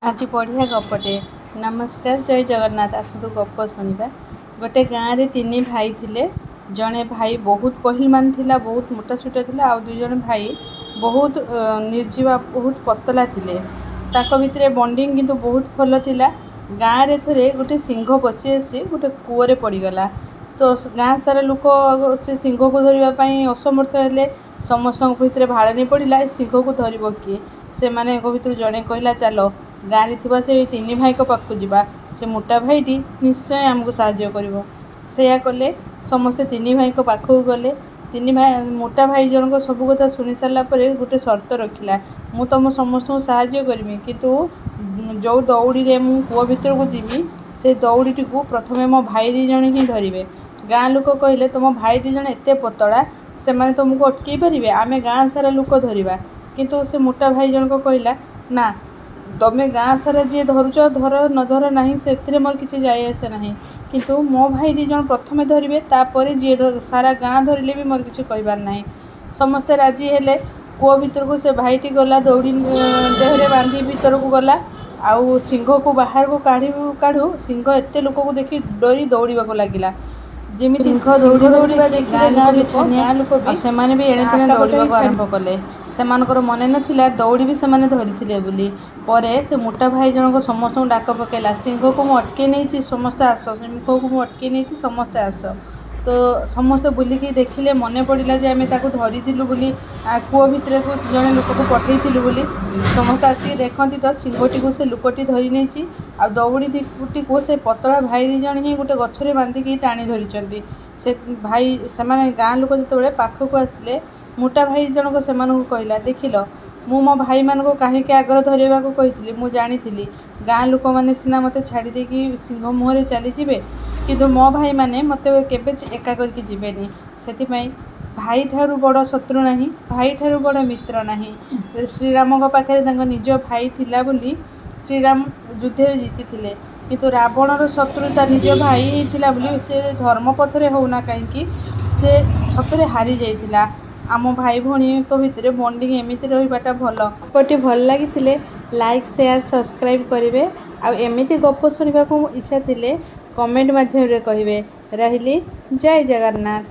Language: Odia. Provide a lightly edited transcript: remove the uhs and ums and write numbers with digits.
ଆଜି ବଢ଼ିଆ ଗପଟେ। ନମସ୍କାର, ଜୟ ଜଗନ୍ନାଥ। ଆସନ୍ତୁ ଗପ ଶୁଣିବା। ଗୋଟେ ଗାଁରେ ତିନି ଭାଇ ଥିଲେ। ଜଣେ ଭାଇ ବହୁତ ପହିଲମାନ ଥିଲା, ବହୁତ ମୋଟା ସୁଟା ଥିଲା, ଆଉ ଦୁଇ ଜଣ ଭାଇ ବହୁତ ନିର୍ଜୀବ, ବହୁତ ପତଳା ଥିଲେ। ତାଙ୍କ ଭିତରେ ବଣ୍ଡିଙ୍ଗ କିନ୍ତୁ ବହୁତ ଭଲ ଥିଲା। ଗାଁରେ ଥରେ ଗୋଟେ ସିଂହ ପଶି ଆସି ଗୋଟେ କୂଅରେ ପଡ଼ିଗଲା। ତ ଗାଁ ସାରା ଲୋକ ସେ ସିଂହକୁ ଧରିବା ପାଇଁ ଅସମର୍ଥ ହେଲେ। ସମସ୍ତଙ୍କ ଭିତରେ ଭାଳେଣି ପଡ଼ିଲା, ଏ ସିଂହକୁ ଧରିବ କିଏ? ସେମାନଙ୍କ ଭିତରୁ ଜଣେ କହିଲା, ଚାଲ ଗାଁରେ ଥିବା ସେ ତିନି ଭାଇଙ୍କ ପାଖକୁ ଯିବା, ସେ ମୋଟା ଭାଇଟି ନିଶ୍ଚୟ ଆମକୁ ସାହାଯ୍ୟ କରିବ। ସେଇଆ କଲେ। ସମସ୍ତେ ତିନି ଭାଇଙ୍କ ପାଖକୁ ଗଲେ। ତିନି ଭାଇ, ମୋଟା ଭାଇ ଜଣକ ସବୁ କଥା ଶୁଣି ସାରିଲା ପରେ ଗୋଟେ ସର୍ତ୍ତ ରଖିଲା, ମୁଁ ତୁମ ସମସ୍ତଙ୍କୁ ସାହାଯ୍ୟ କରିବି, କିନ୍ତୁ ଯେଉଁ ଦଉଡ଼ିରେ ମୁଁ କୂଅ ଭିତରକୁ ଯିବି, ସେ ଦଉଡ଼ିଟିକୁ ପ୍ରଥମେ ମୋ ଭାଇ ଦୁଇ ଜଣ ହିଁ ଧରିବେ। ଗାଁ ଲୋକ କହିଲେ, ତୁମ ଭାଇ ଦୁଇ ଜଣ ଏତେ ପତଳା, ସେମାନେ ତୁମକୁ ଅଟକେଇ ପାରିବେ? ଆମେ ଗାଁ ସାରା ଲୋକ ଧରିବା। କିନ୍ତୁ ସେ ମୋଟା ଭାଇ ଜଣକ କହିଲା, ନା, ତମେ ଗାଁ ସାରା ଯିଏ ଧରୁଛ ଧର, ନ ଧର ନାହିଁ, ସେଥିରେ ମୋର କିଛି ଯାଇ ଆସେ ନାହିଁ, କିନ୍ତୁ ମୋ ଭାଇ ଦୁଇ ଜଣ ପ୍ରଥମେ ଧରିବେ, ତାପରେ ଯିଏ ସାରା ଗାଁ ଧରିଲେ ବି ମୋର କିଛି କହିବାର ନାହିଁ। ସମସ୍ତେ ରାଜି ହେଲେ। କୂଅ ଭିତରକୁ ସେ ଭାଇଟି ଗଲା, ଦଉଡ଼ି ଦେହରେ ବାନ୍ଧି ଭିତରକୁ ଗଲା ଆଉ ସିଂହକୁ ବାହାରକୁ କାଢ଼ି କାଢ଼ୁ ସିଂହ ଏତେ ଲୋକକୁ ଦେଖି ଡରି ଦୌଡ଼ିବାକୁ ଲାଗିଲା। ଯେମିତି ସିଂହ ସିଂହ ଦୌଡ଼ିବାର ଦୌଡ଼ିବା ଦେଖି ଦେଖିଲେ ଗାଁ ଗାଁ ଲୋକ ବି ଲୋକ, ଛାନିଆ, ଗାଁ ଲୋକ ଆଉ ବି ସେମାନେ ବି ଏଣେତେଣେ ଆକାପଟା ହେଇ ଦୌଡ଼ିବାକୁ ଛାନିଆ। ଆରମ୍ଭ କଲେ। ସେମାନଙ୍କର ମନେ ନଥିଲା ଦଉଡ଼ି ବି ସେମାନେ ଧରିଥିଲେ ବୋଲି। ପରେ ସେ ମୋଟା ଭାଇ ଜଣକ ସମସ୍ତଙ୍କୁ ଡାକ ପକାଇଲା, ସିଂହକୁ ମୁଁ ଅଟକେଇ ନେଇଛି, ସମସ୍ତେ ଆସ, ସିଂହକୁ ମୁଁ ଅଟକେଇ ନେଇଛି, ସମସ୍ତେ ଆସ। ତ ସମସ୍ତେ ବୁଲିକି ଦେଖିଲେ, ମନେ ପଡ଼ିଲା ଯେ ଆମେ ତାକୁ ଧରିଥିଲୁ ବୋଲି, କୂଅ ଭିତରକୁ ଜଣେ ଲୋକକୁ ପଠେଇଥିଲୁ ବୋଲି। ସମସ୍ତେ ଆସିକି ଦେଖନ୍ତି ତ ସିଂହଟିକୁ ସେ ଲୋକଟି ଧରି ନେଇଛି ଆଉ ଦଉଡ଼ିଟିକୁ ସେ ପତଳା ଭାଇ ଦୁଇ ଜଣ ହିଁ ଗୋଟେ ଗଛରେ ବାନ୍ଧିକି ଟାଣି ଧରିଛନ୍ତି। ସେ ଭାଇ, ସେମାନେ ଗାଁ ଲୋକ ଯେତେବେଳେ ପାଖକୁ ଆସିଲେ, ମୋଟା ଭାଇ ଜଣକ ସେମାନଙ୍କୁ କହିଲା, ଦେଖିଲ, ମୁଁ ମୋ ଭାଇମାନଙ୍କୁ କାହିଁକି ଆଗରେ ଧରିବାକୁ କହିଥିଲି? ମୁଁ ଜାଣିଥିଲି ଗାଁ ଲୋକମାନେ ସିନା ମୋତେ ଛାଡ଼ି ଦେଇକି ସିଂହ ମୁହଁରେ ଚାଲିଯିବେ, କିନ୍ତୁ ମୋ ଭାଇମାନେ ମୋତେ କେବେ ଏକା କରିକି ଯିବେନି। ସେଥିପାଇଁ ଭାଇଠାରୁ ବଡ଼ ଶତ୍ରୁ ନାହିଁ, ଭାଇଠାରୁ ବଡ଼ ମିତ୍ର ନାହିଁ। ଶ୍ରୀରାମଙ୍କ ପାଖରେ ତାଙ୍କ ନିଜ ଭାଇ ଥିଲା ବୋଲି ଶ୍ରୀରାମ ଯୁଦ୍ଧରେ ଜିତିଥିଲେ, କିନ୍ତୁ ରାବଣର ଶତ୍ରୁ ତା ନିଜ ଭାଇ ହେଇଥିଲା ବୋଲି ସେ ଧର୍ମ ପଥରେ ହେଉନା କାହିଁକି, ସେ ସତରେ ହାରି ଯାଇଥିଲା। ଆମ ଭାଇ ଭଉଣୀଙ୍କ ଭିତରେ ବଣ୍ଡିଙ୍ଗ ଏମିତି ରହିବାଟା ଭଲ। ଗପଟି ଭଲ ଲାଗିଥିଲେ ଲାଇକ୍, ସେୟାର, ସବସ୍କ୍ରାଇବ୍ କରିବେ ଆଉ ଏମିତି ଗପ ଶୁଣିବାକୁ ଇଚ୍ଛା ଥିଲେ କମେଣ୍ଟ ମାଧ୍ୟମରେ କହିବେ। ରହିଲି, ଜୟ ଜଗନ୍ନାଥ।